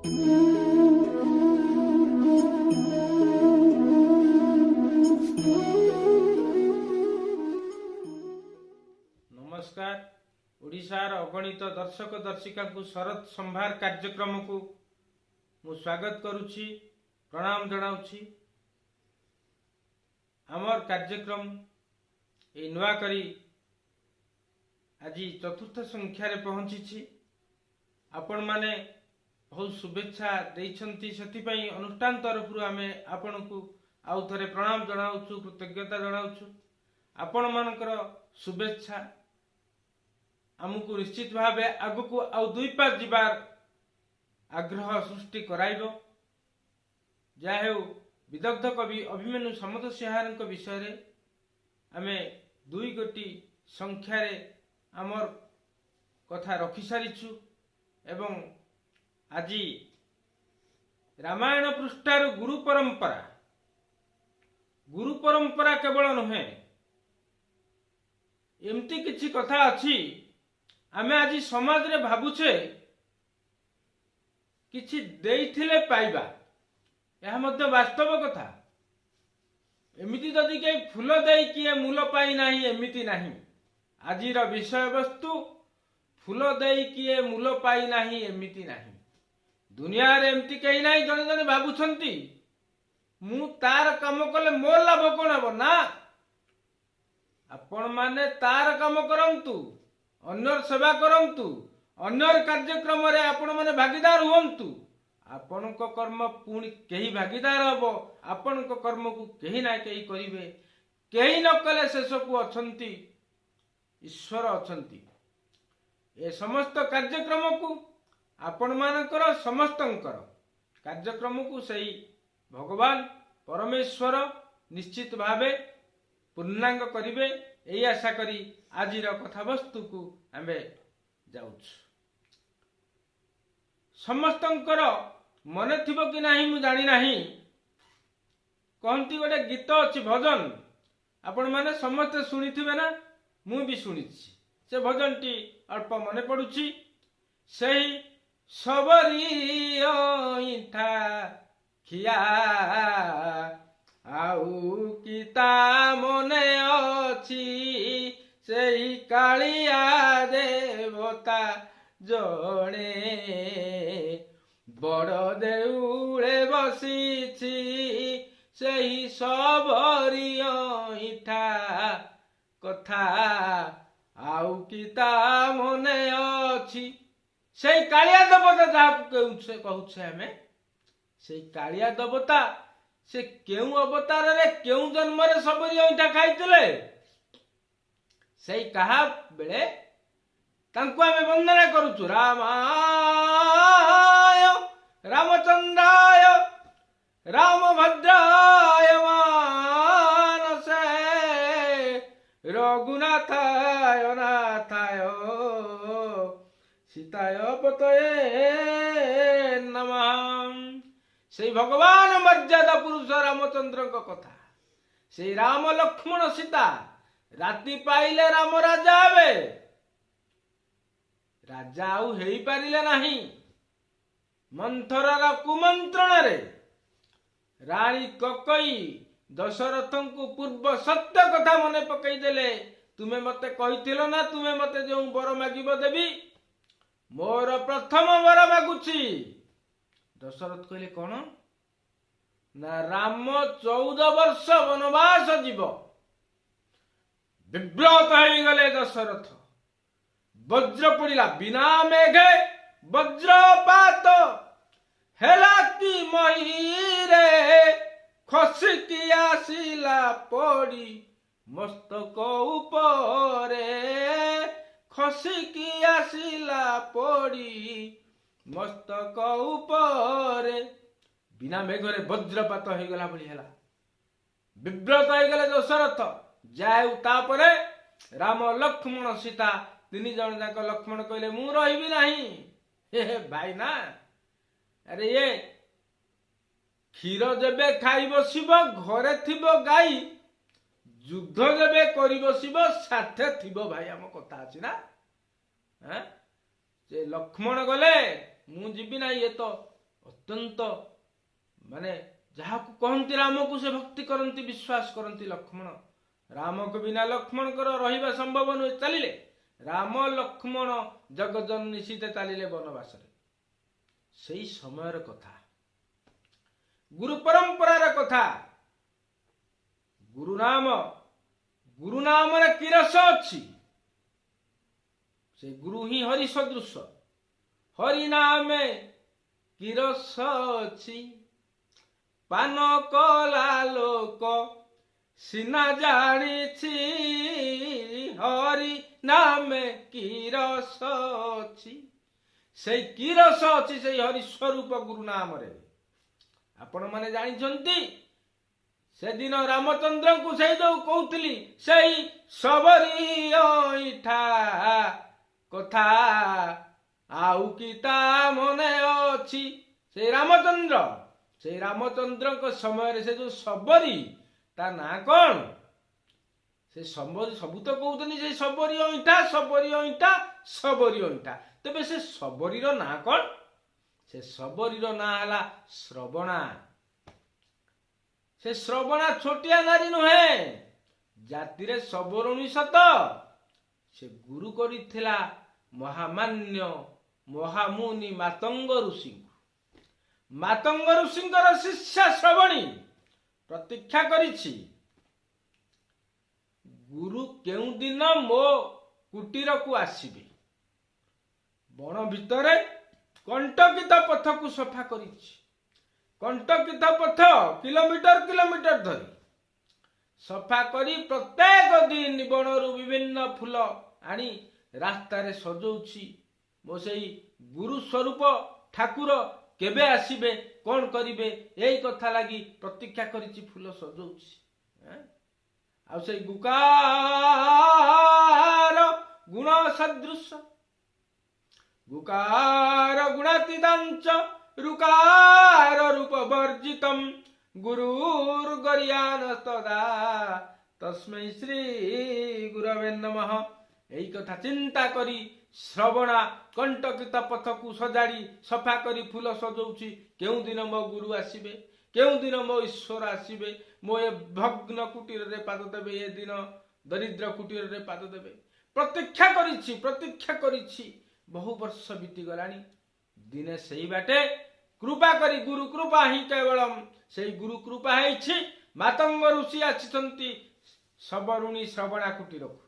ନମସ୍କାର। ଓଡ଼ିଶାର ଅଗଣିତ ଦର୍ଶକ ଦର୍ଶିକାଙ୍କୁ ଶରତ ସମ୍ଭାର କାର୍ଯ୍ୟକ୍ରମକୁ ମୁଁ ସ୍ୱାଗତ କରୁଛି, ପ୍ରଣାମ ଜଣାଉଛି। ଆମର କାର୍ଯ୍ୟକ୍ରମ ଏଇ ନୂଆ କରି ଆଜି ଚତୁର୍ଥ ସଂଖ୍ୟାରେ ପହଞ୍ଚିଛି। ଆପଣମାନେ ବହୁତ ଶୁଭେଚ୍ଛା ଦେଇଛନ୍ତି, ସେଥିପାଇଁ ଅନୁଷ୍ଠାନ ତରଫରୁ ଆମେ ଆପଣଙ୍କୁ ଆଉ ଥରେ ପ୍ରଣାମ ଜଣାଉଛୁ, କୃତଜ୍ଞତା ଜଣାଉଛୁ। ଆପଣମାନଙ୍କର ଶୁଭେଚ୍ଛା ଆମକୁ ନିଶ୍ଚିତ ଭାବେ ଆଗକୁ ଆଉ ଦୁଇ ପାଦ ଯିବାର ଆଗ୍ରହ ସୃଷ୍ଟି କରାଇବ। ଯାହା ହେଉ, ବିଦଗ୍ଧ କବି ଅଭିମନ୍ୟୁ ସାମନ୍ତସିଂହାରଙ୍କ ବିଷୟରେ ଆମେ ଦୁଇ ଗୋଟି ସଂଖ୍ୟାରେ ଆମର କଥା ରଖିସାରିଛୁ ଏବଂ ଆଜି ରାମାୟଣ ପୃଷ୍ଠାରୁ ଗୁରୁ ପରମ୍ପରା, ଗୁରୁ ପରମ୍ପରା କେବଳ ନୁହେଁ, ଏମିତି କିଛି କଥା ଅଛି ଆମେ ଆଜି ସମାଜରେ ଭାବୁଛେ କିଛି ଦେଇଥିଲେ ପାଇବା। ଏହା ମଧ୍ୟ ବାସ୍ତବ କଥା। ଏମିତି ଯଦି କେହି ଫୁଲ ଦେଇ କିଏ ମୂଲ ପାଇ ନାହିଁ, ଏମିତି ନାହିଁ। ଆଜିର ବିଷୟବସ୍ତୁ ଫୁଲ ଦେଇ କିଏ ମୂଲ ପାଇ ନାହିଁ, ଏମିତି ନାହିଁ। ଦୁନିଆରେ ଏମିତି କେହି ନାହିଁ। ଜଣେ ଜଣେ ଭାବୁଛନ୍ତି ମୁଁ ତାର କାମ କଲେ ମୋର ଲାଭ କଣ ହବ? ନା, ଆପଣମାନେ ତାର କାମ କରନ୍ତୁ, ଅନ୍ୟର ସେବା କରନ୍ତୁ, ଅନ୍ୟର କାର୍ଯ୍ୟକ୍ରମରେ ଆପଣମାନେ ଭାଗିଦାର ହୁଅନ୍ତୁ। ଆପଣଙ୍କ କର୍ମ ପୁଣି କେହି ଭାଗିଦାର ହବ, ଆପଣଙ୍କ କର୍ମକୁ କେହି ନା କେହି କରିବେ। କେହି ନ କଲେ ଶେଷକୁ ଅଛନ୍ତି ଈଶ୍ୱର ଅଛନ୍ତି। ଏ ସମସ୍ତ କାର୍ଯ୍ୟକ୍ରମକୁ, ଆପଣମାନଙ୍କର ସମସ୍ତଙ୍କର କାର୍ଯ୍ୟକ୍ରମକୁ ସେଇ ଭଗବାନ ପରମେଶ୍ୱର ନିଶ୍ଚିତ ଭାବେ ପୂର୍ଣ୍ଣାଙ୍ଗ କରିବେ, ଏଇ ଆଶା କରି ଆଜିର କଥାବସ୍ତୁକୁ ଆମେ ଯାଉଛୁ। ସମସ୍ତଙ୍କର ମନେ ଥିବ କି ନାହିଁ ମୁଁ ଜାଣି ନାହିଁ। କହନ୍ତି ଗୋଟେ ଗୀତ ଅଛି, ଭଜନ, ଆପଣମାନେ ସମସ୍ତେ ଶୁଣିଥିବେ ନା? ମୁଁ ବି ଶୁଣିଛି। ସେ ଭଜନଟି ଅଳ୍ପ ମନେ ପଡୁଛି। ସେଇ ଶବରୀ ଅଇଁଠା ଖିଆ ଆଉ କି ତା ମନେ ଅଛି, ସେଇ କାଳିଆ ଦେବତା ଜଣେ ବଡ଼ ଦେଉଳେ ବସିଛି। ସେହି ଶବରୀ ଅଇଁଠା କଥା ଆଉ କି ତା ମନେ ଅଛି। ସେଇ କାଳିଆ ଦେବତା ଯାହାକୁ କହୁଛେ କହୁଛେ ଆମେ, ସେଇ କାଳିଆ ଦେବତା ସେ କେଉଁ ଅବତାରରେ, କେଉଁ ଜନ୍ମରେ ଶବରୀ ଅଇଁଠା ଖାଇଥିଲେ, ସେଇ କାହା ବେଳେ ତାଙ୍କୁ ଆମେ ବନ୍ଦନା କରୁଛୁ। ରାମାୟ ରାମଚନ୍ଦ୍ରାୟ ରାମଭଦ୍ରାୟ ମାନସେ ରଘୁନାଥାୟ ନାଥାୟ ସୀତାୟ ପତୟେ ନମଃ। ସେଇ ଭଗବାନ ମର୍ଯ୍ୟାଦା ପୁରୁଷ ରାମଚନ୍ଦ୍ରଙ୍କ କଥା। ସେଇ ରାମ ଲକ୍ଷ୍ମଣ ସୀତା, ରାତି ପାଇଲେ ରାମ ରାଜା ହେବେ, ରାଜା ଆଉ ହେଇପାରିଲେ ନାହିଁ। ମନ୍ଥରାର କୁମନ୍ତ୍ରଣାରେ ରାଣୀ କୈକେୟୀ ଦଶରଥଙ୍କୁ ପୂର୍ବ ସତ୍ୟ କଥା ମନେ ପକେଇଦେଲେ। ତୁମେ ମତେ କହିଥିଲ ନା, ତୁମେ ମତେ ଯେଉଁ ବର ମାଗିବ ଦେବି, ମୋର ପ୍ରଥମ ବର ମାଗୁଛି। ଦଶରଥ କହିଲେ କଣ ନା, ରାମ 14 ବର୍ଷ ବନବାସ ଯିବ। ବିବ୍ରତ ହେଇଗଲେ ଦଶରଥ। ବଜ୍ର ପଡ଼ିଲା, ବିନା ମେଘେ ବଜ୍ରପାତ ହେଲା କି ମହିରେ, ଖସିକି ଆସିଲା ପଡ଼ି ମସ୍ତକ ଉପରେ, ଖସିକି ଆସିଲା ପଡ଼ି ମସ୍ତକ ଉପରେ। ବିନା ମେଘରେ ବଜ୍ରପାତ ହେଇଗଲା ଭଳି ହେଲା। ବିବ୍ରତ ହେଇଗଲେ ଦଶରଥ। ଯାଉ, ତାପରେ ରାମ ଲକ୍ଷ୍ମଣ ସୀତା ତିନି ଜଣ ଯାକ, ଲକ୍ଷ୍ମଣ କହିଲେ ମୁଁ ରହିବି ନାହିଁ। ହେ ହେ ଭାଇ ନା, ଆରେ ଇଏ କ୍ଷୀର ଯେବେ ଖାଇ ବସିବ ଘରେ ଥିବ ଗାଈ, ଯୁଦ୍ଧ ଯେବେ କରି ବସିବ ସାଥେ ଥିବ ଭାଇ। ଆମ କଥା ଅଛି ନା? ସେ ଲକ୍ଷ୍ମଣ ଗଲେ, ମୁଁ ଯିବି ନାହିଁ, ଇଏ ତ ଅତ୍ୟନ୍ତ ମାନେ ଯାହାକୁ କହନ୍ତି ରାମକୁ ସେ ଭକ୍ତି କରନ୍ତି, ବିଶ୍ୱାସ କରନ୍ତି ଲକ୍ଷ୍ମଣ। ରାମକୁ ବିନା ଲକ୍ଷ୍ମଣଙ୍କର ରହିବା ସମ୍ଭବ ନୁହେଁ। ଚାଲିଲେ ରାମ ଲକ୍ଷ୍ମଣ ଜଗଜନନୀ ସୀତା ଚାଲିଲେ ବନବାସରେ। ସେଇ ସମୟର କଥା, ଗୁରୁ ପରମ୍ପରାର କଥା। ଗୁରୁନାମ, ଗୁରୁନାମରେ କି ରସ ଅଛି? ସେ ଗୁରୁ ହିଁ ହରି ସଦୃଶ। ହରି ନାମେ କି ରସ ଅଛି, ପାନ କଲା ଲୋକ ସିନା ଜାଣିଛି। ହରି ନାମେ କି ରସ ଅଛି, ସେଇ କି ରସ ଅଛି ସେଇ ହରି ସ୍ୱରୂପ ଗୁରୁ ନାମରେ। ଆପଣମାନେ ଜାଣିଛନ୍ତି, ସେଦିନ ରାମଚନ୍ଦ୍ରଙ୍କୁ ସେଇ ଯୋଉ କହୁଥିଲି ସେଇ ଶବରୀ ଅଇଠା କଥା ଆଉ କି ତା ମନେ ଅଛି? ସେଇ ରାମଚନ୍ଦ୍ର, ସେଇ ରାମଚନ୍ଦ୍ରଙ୍କ ସମୟରେ ସେ ଯୋଉ ଶବରୀ, ତା ନାଁ କଣ? ସେ ଶବରୀ, ସବୁ ତ କହୁଛନ୍ତି ସେଇ ଶବରୀ ଅଇଁଠା, ଶବରୀ ଅଇଁଠା, ଶବରୀ ଅଇଁଠା। ତେବେ ସେ ଶବରୀର ନାଁ କଣ? ସେ ଶବରୀର ନାଁ ହେଲା ଶ୍ରବଣା। ସେ ଶ୍ରବଣା ଛୋଟିଆ ନାରୀ ନୁହେଁ, ଜାତିରେ ସବରୁଣୀ ସତ, ସେ ଗୁରୁ କରିଥିଲା ମହାମାନ୍ୟ ମହାମୁନି ମାତଙ୍ଗ ଋଷିଙ୍କୁ। ମାତଙ୍ଗ ଋଷିଙ୍କର ଶିଷ୍ୟା ଶ୍ରବଣୀ ପ୍ରତୀକ୍ଷା କରିଛି, ଗୁରୁ କେଉଁ ଦିନ ମୋ କୁଟୀରକୁ ଆସିବେ। ବଣ ଭିତରେ କଣ୍ଟକିତ ପଥକୁ ସଫା କରିଛି। କଣ୍ଟକିତ ପଥ କିଲୋମିଟର କିଲୋମିଟର ଧରି ସଫା କରି ପ୍ରତ୍ୟେକ ଦିନ ବଣରୁ ବିଭିନ୍ନ ଫୁଲ ଆଣି ରାସ୍ତାରେ ସଜଉଛି। ମୋ ସେଇ ଗୁରୁ ସ୍ୱରୂପ ଠାକୁର କେବେ ଆସିବେ, କଣ କରିବେ, ଏଇ କଥା ଲାଗି ପ୍ରତୀକ୍ଷା କରିଛି, ଫୁଲ ସଜଉଛି। ଆଉ ସେଇ ଗୁକାର ଗୁଣ ସଦୃଶ, ଗୁକାର ଗୁଣାତୀତାଞ୍ଚ ରୁକାର ରୂପ ବର୍ଜିତମ ଗୁରୁର ଗରିୟାନସ୍ତଦା ତସ୍ମୈ ଶ୍ରୀ ଗୁରବେ ନମଃ। ଏଇ କଥା ଚିନ୍ତା କରି ଶ୍ରବଣା କଣ୍ଟକିତ ପଥକୁ ସଜାଡ଼ି ସଫା କରି ଫୁଲ ସଜଉଛି। କେଉଁ ଦିନ ମୋ ଗୁରୁ ଆସିବେ, କେଉଁ ଦିନ ମୋ ଈଶ୍ୱର ଆସିବେ, ମୋ ଏ ଭଗ୍ନ କୁଟୀରରେ ପାଦ ଦେବେ, ଏ ଦିନ ଦରିଦ୍ର କୁଟୀରରେ ପାଦ ଦେବେ। ପ୍ରତୀକ୍ଷା କରିଛି, ପ୍ରତୀକ୍ଷା କରିଛି, ବହୁ ବର୍ଷ ବିତିଗଲାଣି। ଦିନେ ସେଇ ବାଟେ କୃପା କରି, ଗୁରୁ କୃପା ହିଁ କେବଳମ, ସେଇ ଗୁରୁ କୃପା ହେଇଛି, ମାତଙ୍ଗ ଋଷି ଆସିଛନ୍ତି ସବରୁଣୀ ଶ୍ରବଣା କୁଟୀରକୁ।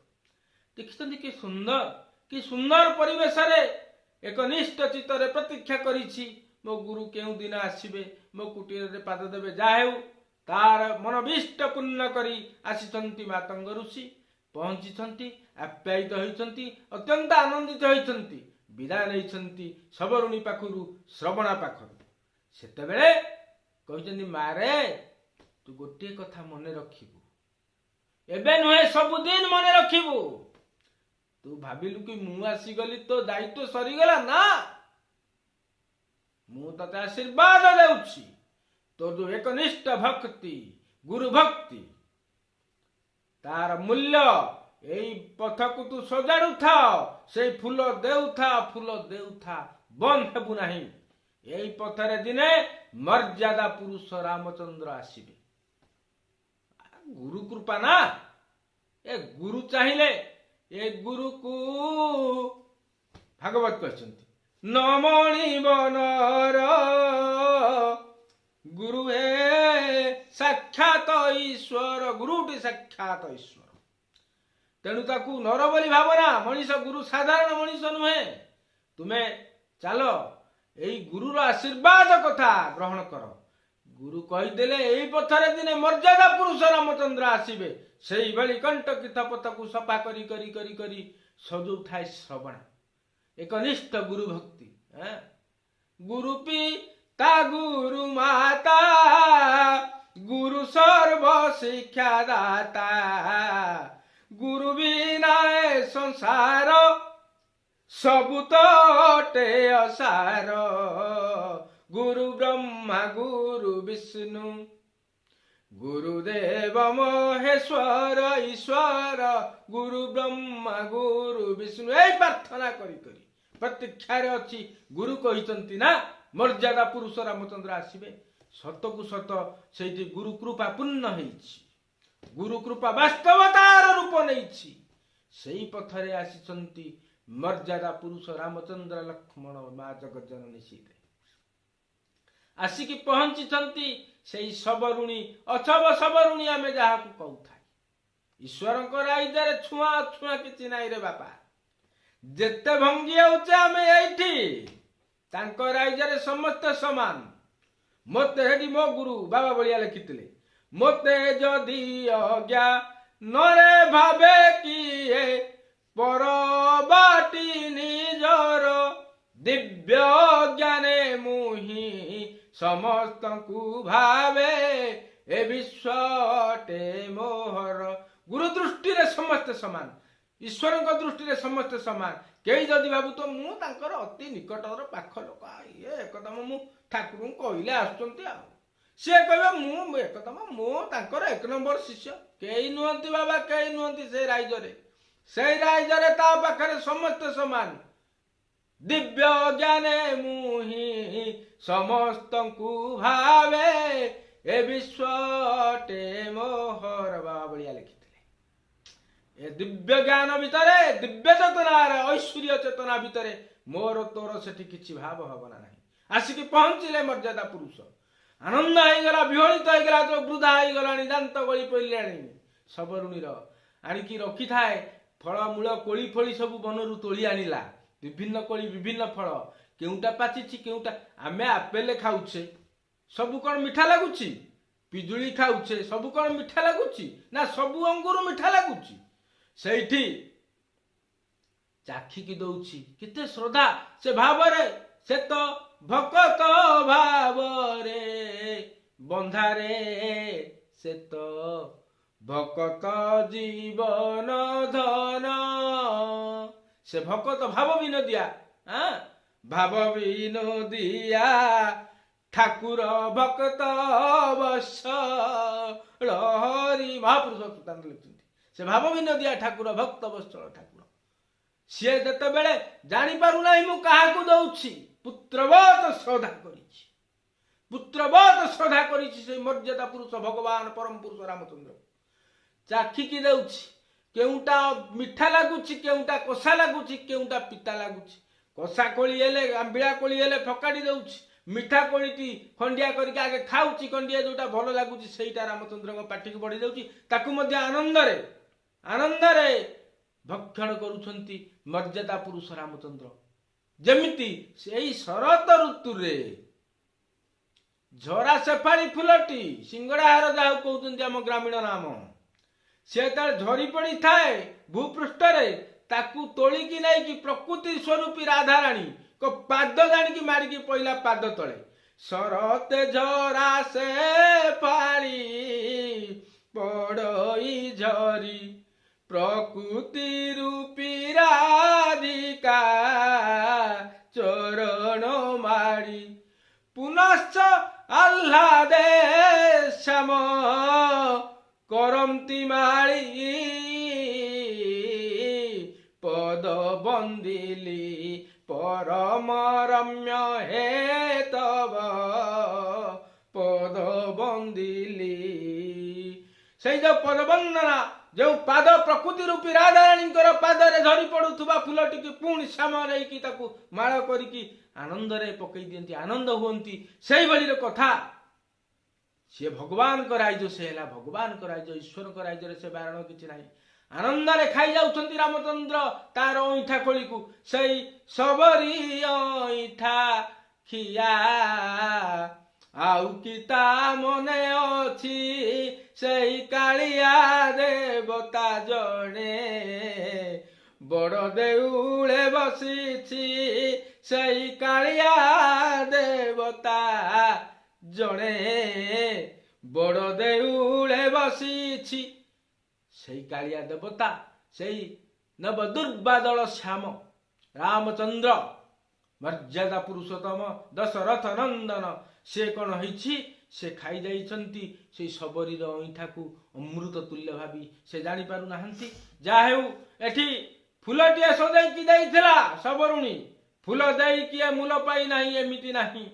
ଦେଖିଛନ୍ତି କି ସୁନ୍ଦର, କି ସୁନ୍ଦର ପରିବେଶରେ ଏକନିଷ୍ଠ ଚିତ୍ତରେ ପ୍ରତୀକ୍ଷା କରିଛି, ମୋ ଗୁରୁ କେଉଁ ଦିନ ଆସିବେ, ମୋ କୁଟୀରରେ ପାଦ ଦେବେ। ଯାହା ହେଉ, ତାର ମନୋଭୀଷ୍ଟ ପୂର୍ଣ୍ଣ କରି ଆସିଛନ୍ତି ମାତଙ୍ଗ ଋଷି। ପହଞ୍ଚିଛନ୍ତି, ଆପ୍ୟାୟିତ ହୋଇଛନ୍ତି, ଅତ୍ୟନ୍ତ ଆନନ୍ଦିତ ହୋଇଛନ୍ତି, ବିଦାୟ ନେଇଛନ୍ତି ସବରୁଣୀ ପାଖରୁ, ଶ୍ରବଣା ପାଖରୁ। ସେତେବେଳେ କହିଛନ୍ତି, ମାରେ, ତୁ ଗୋଟିଏ କଥା ମନେ ରଖିବୁ, ଏବେ ନୁହେଁ, ସବୁଦିନ ମନେ ରଖିବୁ। ତୁ ଭାବିଲୁ କି ମୁଁ ଆସିଗଲି, ତୋ ଦାୟିତ୍ୱ ସରିଗଲା? ନା, ମୁଁ ତତେ ଆଶୀର୍ବାଦ ଦେଉଛି। ତୋର ଯୋଉ ଏକନିଷ୍ଠ ଭକ୍ତି, ଗୁରୁ ଭକ୍ତି, ତାର ମୂଲ୍ୟ ଏଇ ପଥକୁ ତୁ ସଜାଡୁଥା, ସେଇ ଫୁଲ ଦେଉଥା, ଫୁଲ ଦେଉଥା, ବନ୍ଦ ହେବୁ ନାହିଁ। ଏଇ ପଥରେ ଦିନେ ମର୍ଯ୍ୟାଦା ପୁରୁଷ ରାମଚନ୍ଦ୍ର ଆସିବେ। ଗୁରୁ କୃପା ନା, ଏ ଗୁରୁ ଚାହିଁଲେ, ଏ ଗୁରୁକୁ ଭାଗବତ କହିଛନ୍ତି, ନ ମଣିବ ନର, ଗୁରୁ ହେ ସାକ୍ଷାତ ଈଶ୍ୱର। ଗୁରୁଟି ସାକ୍ଷାତ ଈଶ୍ୱର, ତେଣୁ ତାକୁ ନର ବୋଲି ଭାବନା। ମଣିଷ ଗୁରୁ ସାଧାରଣ ମଣିଷ ନୁହେଁ। ତୁମେ ଚାଲ, ଏଇ ଗୁରୁର ଆଶୀର୍ବାଦ କଥା ଗ୍ରହଣ କର। ଗୁରୁ କହିଦେଲେ ଏଇ ପଥରେ ଦିନେ ମର୍ଯ୍ୟାଦା ପୁରୁଷ ରାମଚନ୍ଦ୍ର ଆସିବେ। ସେଇଭଳି କଣ୍ଟକିତ ପଥକୁ ସଫା କରି କରି କରି କରି ସଜଉଥାଏ ଶ୍ରବଣା, ଏକନିଷ୍ଠ ଗୁରୁ ଭକ୍ତି। ଗୁରୁ ପିତା ଗୁରୁ ମାତା, ଗୁରୁ ସର୍ବ ଶିକ୍ଷାଦାତା, ଗୁରୁ ବିନା ଏ ସଂସାର ସବୁ ତ ଅଟେ ଅସାର। ଗୁରୁ ବ୍ରହ୍ମା ଗୁରୁ ବିଷ୍ଣୁ ଗୁରୁଦେବ ମହେଶ୍ୱର ଈଶ୍ୱର, ଗୁରୁ ବ୍ରହ୍ମା ଗୁରୁ ବିଷ୍ଣୁ। ଏଇ ପ୍ରାର୍ଥନା କରି କରି ପ୍ରତୀକ୍ଷାରେ ଅଛି। ଗୁରୁ କହିଛନ୍ତି ନା, ମର୍ଯ୍ୟାଦା ପୁରୁଷ ରାମଚନ୍ଦ୍ର ଆସିବେ। ସତକୁ ସତ ସେଇଠି ଗୁରୁ କୃପା ପୂର୍ଣ୍ଣ ହେଇଛି, ଗୁରୁ କୃପା ବାସ୍ତବତାର ରୂପ ନେଇଛି। ସେଇ ପଥରେ ଆସିଛନ୍ତି ମର୍ଯ୍ୟାଦା ପୁରୁଷ ରାମଚନ୍ଦ୍ର, ଲକ୍ଷ୍ମଣ, ମା ଜଗଜ୍ଜନନୀ ସୀତା ଆସିକି ପହଞ୍ଚିଛନ୍ତି ସେଇ ସବରୁଣୀ, ଅଛବ ସବରୁଣୀ ଆମେ ଯାହାକୁ କହୁଥାଏ। ଈଶ୍ୱରଙ୍କ ରାଇଜରେ ଛୁଆଁ ଅଛୁଆଁ କିଛି ନାହିଁ ରେ ବାପା। ଯେତେ ଭଙ୍ଗି ହଉଛେ ଆମେ ଏଇଠି, ତାଙ୍କ ରାଇଜରେ ସମସ୍ତେ ସମାନ। ମୋତେ ହେଠି ମୋ ଗୁରୁ ବାବା ବଳିଆ ଲେଖିଥିଲେ, ମୋତେ ଯଦି ଅଜ୍ଞା ନରେ ଭାବେ କିଏ ପରବାଟି ନିଜର, ଦିବ୍ୟ ଜ୍ଞାନେ ମୁହିଁ ସମସ୍ତଙ୍କୁ ଭାବେ ଏ ବିଶ୍ୱଟେ ମୋହର। ଗୁରୁ ଦୃଷ୍ଟିରେ ସମସ୍ତେ ସମାନ, ଈଶ୍ୱରଙ୍କ ଦୃଷ୍ଟିରେ ସମସ୍ତେ ସମାନ। କେହି ଯଦି ଭାବୁଥିବ ମୁଁ ତାଙ୍କର ଅତି ନିକଟର ପାଖ ଲୋକ, ଇଏ ଏକଦମ ମୁଁ ଠାକୁରଙ୍କୁ କହିଲେ ଆସୁଛନ୍ତି, ଆଉ ସିଏ କହିବ ମୁଁ ଏକଦମ ମୁଁ ତାଙ୍କର ଏକ ନମ୍ବର ଶିଷ୍ୟ, କେହି ନୁହନ୍ତି ବାବା, କେହି ନୁହନ୍ତି ସେଇ ରାଇଜରେ। ସେଇ ରାଇଜରେ ତା ପାଖରେ ସମସ୍ତେ ସମାନ। ଦିବ୍ୟ ଜ୍ଞାନେ ମୁହିଁ ସମସ୍ତଙ୍କୁ ଭାବେ ଏ ବିଶ୍ୱଟେ ମୋହର। ବାବା ବଳିଆ ଲେଖିଥିଲେ। ଏ ଦିବ୍ୟ ଜ୍ଞାନ ଭିତରେ, ଦିବ୍ୟ ଚେତନାର ଐଶ୍ୱରୀୟ ଚେତନା ଭିତରେ ମୋର ତୋର ସେଠି କିଛି ଭାବ ଭାବନା ନାହିଁ। ଆସିକି ପହଞ୍ଚିଲେ ମର୍ଯ୍ୟାଦା ପୁରୁଷ, ଆନନ୍ଦ ହେଇଗଲା, ବିହଳିତ ହେଇଗଲା। ଯୋଉ ବୃଦ୍ଧା ହେଇଗଲାଣି, ଦାନ୍ତ ଗଳି ପଡ଼ିଲାଣି ସବରୁଣୀର, ଆଣିକି ରଖିଥାଏ ଫଳମୂଳ, କୋଳି ଫୋଳି ସବୁ ବନରୁ ତୋଳି ଆଣିଲା, ବିଭିନ୍ନ କୋଳି ବିଭିନ୍ନ ଫଳ, କେଉଁଟା ପାଚିଛି କେଉଁଟା। ଆମେ ଆପେଲ ଖାଉଛେ, ସବୁ କଣ ମିଠା ଲାଗୁଛି? ପିଜୁଳି ଖାଉଛେ, ସବୁ କଣ ମିଠା ଲାଗୁଛି? ନା ସବୁ ଅଙ୍ଗୁର ମିଠା ଲାଗୁଛି? ସେଇଠି ଚାଖିକି ଦଉଛି, କେତେ ଶ୍ରଦ୍ଧା ସେ ଭାବରେ, ସେ ତ ଭକତ ଭାବରେ ବନ୍ଧାରେ, ସେ ତ ଭକତ ଜୀବନ ଧନ। ସେ ଭକତ ଭାବ ବିନୋଦିଆ, ଭାବ ବିନୋଦିଆ ଠାକୁର ଭକ୍ତ ବତ୍ସଳ ହରି। ମହାପୁରୁଷ ଅଚ୍ୟୁତାନନ୍ଦ ଲେଖିଛନ୍ତି, ସେ ଭାବ ବିନୋଦିଆ ଠାକୁର ଭକ୍ତ ବତ୍ସଳ ଠାକୁର। ସିଏ ଯେତେବେଳେ ଜାଣିପାରୁନାହିଁ ମୁଁ କାହାକୁ ଦଉଛି, ପୁତ୍ରବତ ଶ୍ରଦ୍ଧା କରିଛି, ପୁତ୍ରବତ ଶ୍ରଦ୍ଧା କରିଛି ସେଇ ମର୍ଯ୍ୟାଦା ପୁରୁଷ ଭଗବାନ ପରମ ପୁରୁଷ ରାମଚନ୍ଦ୍ର। ଚାଖିକି ଦେଉଛି, କେଉଁଟା ମିଠା ଲାଗୁଛି, କେଉଁଟା କଷା ଲାଗୁଛି, କେଉଁଟା ପିତା ଲାଗୁଛି। କଷା କୋଳି ହେଲେ, ଆମ୍ବିଳା କୋଳି ହେଲେ ଫକାଡ଼ି ଦଉଛି, ମିଠା କୋଳିଟି ଖଣ୍ଡିଆ କରିକି ଆଗେ ଖାଉଛି, ଖଣ୍ଡିଆ ଯୋଉଟା ଭଲ ଲାଗୁଛି ସେଇଟା ରାମଚନ୍ଦ୍ରଙ୍କ ପାଟିକୁ ବଢି ଯାଉଛି। ତାକୁ ମଧ୍ୟ ଆନନ୍ଦରେ ଆନନ୍ଦରେ ଭକ୍ଷଣ କରୁଛନ୍ତି ମର୍ଯ୍ୟାଦା ପୁରୁଷ ରାମଚନ୍ଦ୍ର। ଯେମିତି ସେଇ ଶରତ ଋତୁରେ ଝରା ଶେଫାଳି ଫୁଲଟି, ସିଙ୍ଗଡ଼ାହାର ଯାହାକୁ କହୁଛନ୍ତି ଆମ ଗ୍ରାମୀଣ ନାମ, ସେ ଯେତେବେଳେ ଝରି ପଡ଼ିଥାଏ ଭୂପୃଷ୍ଠରେ, ତାକୁ ତୋଳିକି ନେଇକି ପ୍ରକୃତି ସ୍ୱରୂପୀ ରାଧାରାଣୀ ପାଦ ଜାଣିକି ମାରିକି ପଇଲା ପାଦ ତଳେ। ଶରତେ ଝରା ଶେଫାଳି ପଡ଼ଇ ଝରି, ପ୍ରକୃତି ରୂପୀ ରାଧିକା ଚରଣ ମାଡ଼ି, ପୁନଶ୍ଚ ଆହ୍ଲାଦେ ଶ୍ୟାମ କରନ୍ତି ମାଳି, ପଦ ବନ୍ଦିଲି ପରମ ରମ୍ୟ ହେ ତବ ପଦ ବନ୍ଦିଲି। ସେଇ ଯୋଉ ପଦବନ୍ଦନା, ଯେଉଁ ପାଦ ପ୍ରକୃତି ରୂପୀ ରାଧାରାଣୀଙ୍କର ପାଦରେ ଝରି ପଡୁଥିବା ଫୁଲଟିକି ପୁଣି ଶ୍ୟାମ ନେଇକି ତାକୁ ମାଳ କରିକି ଆନନ୍ଦରେ ପକେଇ ଦିଅନ୍ତି, ଆନନ୍ଦ ହୁଅନ୍ତି। ସେଇଭଳି କଥା ସିଏ ଭଗବାନଙ୍କ ରାଇଜ, ସେ ହେଲା ଭଗବାନଙ୍କ ରାଇଜ, ଈଶ୍ୱରଙ୍କ ରାଇଜରେ ସେ ବାରଣ କିଛି ନାହିଁ। ଆନନ୍ଦରେ ଖାଇ ଯାଉଛନ୍ତି ରାମଚନ୍ଦ୍ର ତାର ଅଇଁଠା କୋଳିକୁ। ସେଇ ସବରୀ ଅଇଁଠା ଖିଆ ଆଉ କି ତା ମନେ ଅଛି, ସେଇ କାଳିଆ ଦେବତା ଜଣେ ବଡ଼ ଦେଉଳେ ବସିଛି, ସେଇ କାଳିଆ ଦେବତା ଜଣେ ବଡ଼ ଦେଉଳେ ବସିଛି। ସେଇ କାଳିଆ ଦେବତା, ସେଇ ନବ ଦୁର୍ବାଦଳ ଶ୍ୟାମ ରାମଚନ୍ଦ୍ର ମର୍ଯ୍ୟାଦା ପୁରୁଷୋତ୍ତମ ଦଶରଥ ନନ୍ଦନ, ସେ କଣ ହେଇଛି, ସେ ଖାଇ ଯାଇଛନ୍ତି ସେଇ ସବରୀର ଅଇଁଠାକୁ ଅମୃତ ତୁଲ୍ୟ ଭାବି, ସେ ଜାଣିପାରୁନାହାନ୍ତି। ଯାହା ହେଉ ଏଠି ଫୁଲଟିଏ ସଜେଇକି ଦେଇଥିଲା ସବରୁଣୀ, ଫୁଲ ଦେଇ କିଏ ମୂଲ ପାଇ ନାହିଁ ଏମିତି ନାହିଁ।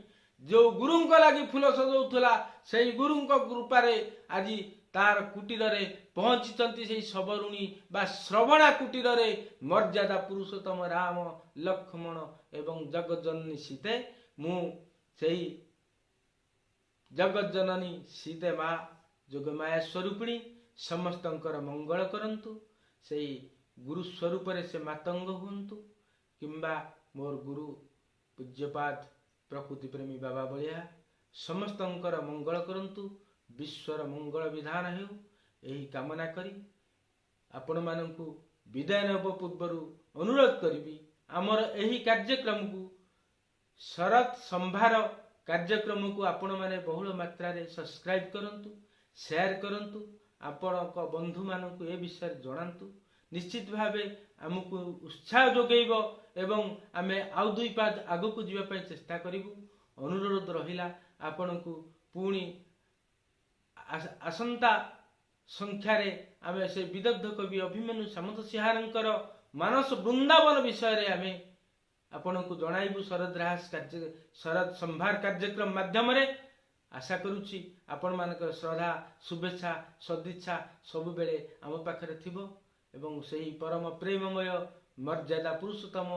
ଯେଉଁ ଗୁରୁଙ୍କ ଲାଗି ଫୁଲ ସଜଉଥିଲା, ସେଇ ଗୁରୁଙ୍କ କୃପାରେ ଆଜି ତାର କୁଟୀରରେ ପହଞ୍ଚିଛନ୍ତି। ସେଇ ସବରୁଣୀ ବା ଶ୍ରବଣା କୁଟୀରରେ ମର୍ଯ୍ୟାଦା ପୁରୁଷୋତ୍ତମ ରାମ, ଲକ୍ଷ୍ମଣ ଏବଂ ଜଗଜ୍ଜନନୀ ସୀତେ। ମୁଁ ସେଇ ଜଗଜ୍ଜନନୀ ସୀତେ ମା ଯୋଗମାୟା ସ୍ୱରୂପିଣୀ ସମସ୍ତଙ୍କର ମଙ୍ଗଳ କରନ୍ତୁ। ସେଇ ଗୁରୁ ସ୍ୱରୂପରେ ସେ ମାତଙ୍ଗ ହୁଅନ୍ତୁ କିମ୍ବା ମୋର ଗୁରୁ ପୂଜ୍ୟପାଦ ପ୍ରକୃତି ପ୍ରେମୀ ବାବା ବଳିଆ ସମସ୍ତଙ୍କର ମଙ୍ଗଳ କରନ୍ତୁ, ବିଶ୍ୱର ମଙ୍ଗଳ ବିଧାନ ହେଉ, ଏହି କାମନା କରି ଆପଣମାନଙ୍କୁ ବିଦାୟ ନେବା ପୂର୍ବରୁ ଅନୁରୋଧ କରିବି, ଆମର ଏହି କାର୍ଯ୍ୟକ୍ରମକୁ, ଶରତ ସମ୍ଭାର କାର୍ଯ୍ୟକ୍ରମକୁ ଆପଣମାନେ ବହୁଳ ମାତ୍ରାରେ ସବସ୍କ୍ରାଇବ୍ କରନ୍ତୁ, ସେୟାର କରନ୍ତୁ, ଆପଣଙ୍କ ବନ୍ଧୁମାନଙ୍କୁ ଏ ବିଷୟରେ ଜଣାନ୍ତୁ। ନିଶ୍ଚିତ ଭାବେ ଆମକୁ ଉତ୍ସାହ ଯୋଗେଇବ ଏବଂ ଆମେ ଆଉ ଦୁଇ ପାଦ ଆଗକୁ ଯିବା ପାଇଁ ଚେଷ୍ଟା କରିବୁ। ଅନୁରୋଧ ରହିଲା ଆପଣଙ୍କୁ। ପୁଣି ଆସନ୍ତା ସଂଖ୍ୟାରେ ଆମେ ସେ ବିଦଗ୍ଧ କବି ଅଭିମନ୍ୟୁ ସାମନ୍ତ ସିଂହାରଙ୍କର ମାନସ ବୃନ୍ଦାବନ ବିଷୟରେ ଆମେ ଆପଣଙ୍କୁ ଜଣାଇବୁ ଶରଦ ରାହାସ କାର୍ଯ୍ୟ, ଶରଦ ସମ୍ଭାର କାର୍ଯ୍ୟକ୍ରମ ମାଧ୍ୟମରେ। ଆଶା କରୁଛି ଆପଣମାନଙ୍କର ଶ୍ରଦ୍ଧା, ଶୁଭେଚ୍ଛା, ସଦିଚ୍ଛା ସବୁବେଳେ ଆମ ପାଖରେ ଥିବ ଏବଂ ସେହି ପରମ ପ୍ରେମମୟ ମର୍ଯ୍ୟାଦା ପୁରୁଷୋତ୍ତମ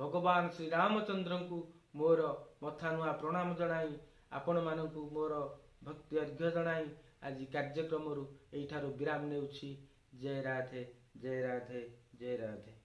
ଭଗବାନ ଶ୍ରୀରାମଚନ୍ଦ୍ରଙ୍କୁ ମୋର ମଥା ନୂଆ ପ୍ରଣାମ ଜଣାଇ, ଆପଣମାନଙ୍କୁ ମୋର ଭକ୍ତି ଅର୍ଘ୍ୟ ଜଣାଇ ଆଜି କାର୍ଯ୍ୟକ୍ରମରୁ ଏଇଠାରୁ ବିରାମ ନେଉଛି। ଜୟ ରାଧେ, ଜୟ ରାଧେ, ଜୟ ରାଧେ।